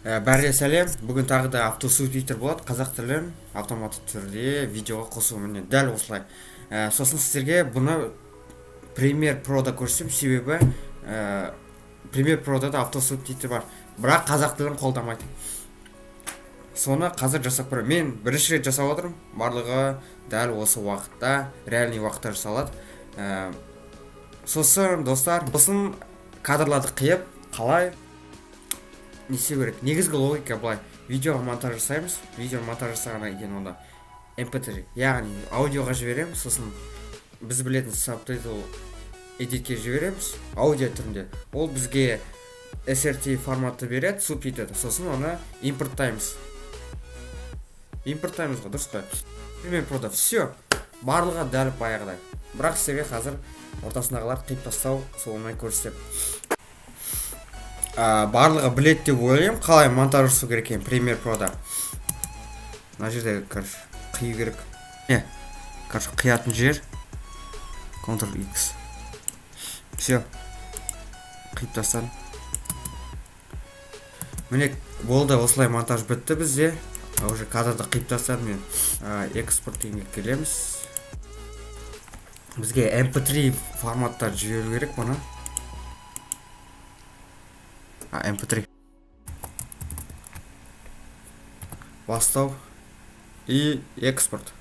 Бәріне сәлем. Бүгін тағы да автосубтитр болады. Қазақ тілін автоматты түрде видеоға қосу, міне, дәл осылай. Сосын сіздерге бұны Premiere Pro'да көрсетемін, себебі Premiere Pro'да да автосубтитр бар, бірақ қазақ тілін қолдамайды. Соны қазір жасап көремін. Мен бірінші рет жасап отырмын. Барлығы дәл осы уақытта, реальный уақытта жасалады. Сосын, достар, сосын кадрларды қиып, қалай не істеу керек? Негізгі логика былай: видеоға монтаж жасаймыз. Видео монтаж жасағаннан кейін онда MP3, яғни аудиоға жібереміз. Сосын біз білетін Subtitle Edit ке жібереміз аудио түрінде. Ол бізге SRT форматты береді, субтитрді. Сосын оны импорттаймыз. Импорттаймыз ғой, дұрыс қой? Premiere Pro'да все, барлығы дәл баяғыдай. Бірақ сіздерге қазір ортасындағылар қиып тастау, солай көрсетемін. Барлығы біледі деп ойлаймын, қалай монтаж жасау керек екенін Premiere Pro'да. Мына жерде, короче, қию керек. Не, короче, қиятын жер Ctrl X. Все, қиып тастадым. Міне, болды, осылай монтаж бітті бізде. Уже кадрды қиып тастадым мен. Экспорт дегенге келеміз. Бізге MP3 форматта жіберу керек бұны. MP3 бастау и экспорт.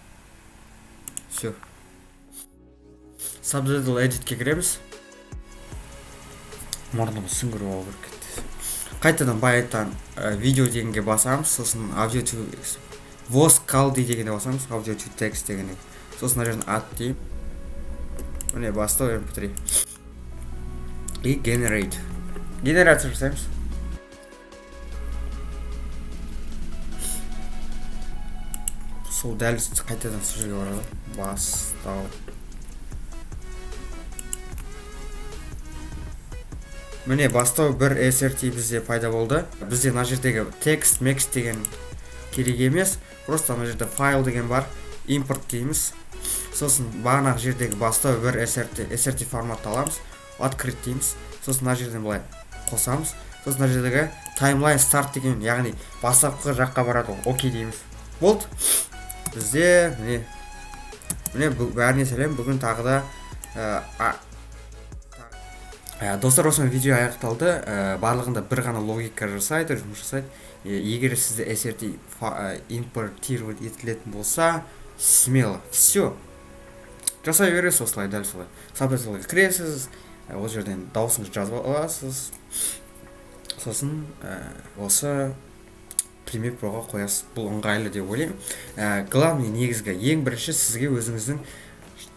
Все, Subtitle Edit ке кіреміз. Мұрнымды сүңгіріп алу керек кетті. Қайтадан баяғыдан видео дегенге басамыз. Сосын audio to voice Kaldi дегенге басамыз, audio to text дегенге. Сосын мына жерден ат деймін. Міне, бастау MP3 и generate, генерация жасаймыз. Сол дәл қайтадан сол жерге барады, бастау. Міне, бастау бір SRT бізде пайда болды. Бізде мына жердегі текст мекс деген керек емес, просто мына жерде файл деген бар, импорт дейміз. Сосын бағанағы жердегі бастау бір SRT форматты аламыз, открыть дейміз. Сосын мына жерден былай қосамыз. Сосын мына жердегі timeline start деген, яғни бастапқы жаққа барады ол, окей дейміз. Болды бізде. Міне, міне, бәріне сәлем. Бүгін тағы да достар, осымен видео аяқталды. Барлығында бір ғана логика жасайды, жұмыс жасайды. Егер сізде SRT импортировать етілетін болса, смело все жасай бересіз осылай, дәл солай. Subtitle ға кіресіз, ол жерден дауысыңызды жазып аласыз. Сосын осы Premiere Pro'ға қоясыз. Бұл ыңғайлы деп ойлаймын. Главный, негізгі, ең бірінші сізге өзіңіздің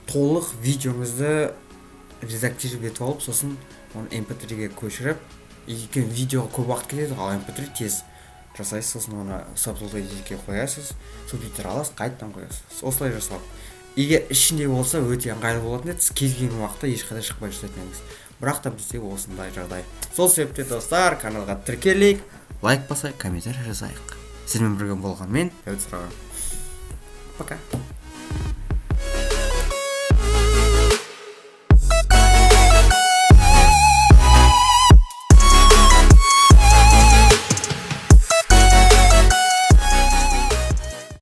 толық видеоңызды редактировать етіп алып, сосын оны MP3-ге көшіріп, өйткені видеоға көп уақыт кетеді, ал MP3 тез жасайсыз. Сосын оны Subtitle Edit ке қоясыз, субтитр аласыз, қайтадан қоясыз. Осылай жасалады. Егер ішінде болса, өте ыңғайлы болатын еді, сіз кез келген уақытта ешқайда шықпай жасайтын едіңіз. Бірақ та бізде осындай жағдай. Сол себепті, достар, каналға тіркелейік, лайк басайық, комментарий жазайық. Сіздермен бірге болған мен, Дәуіт Сұраған. Пока.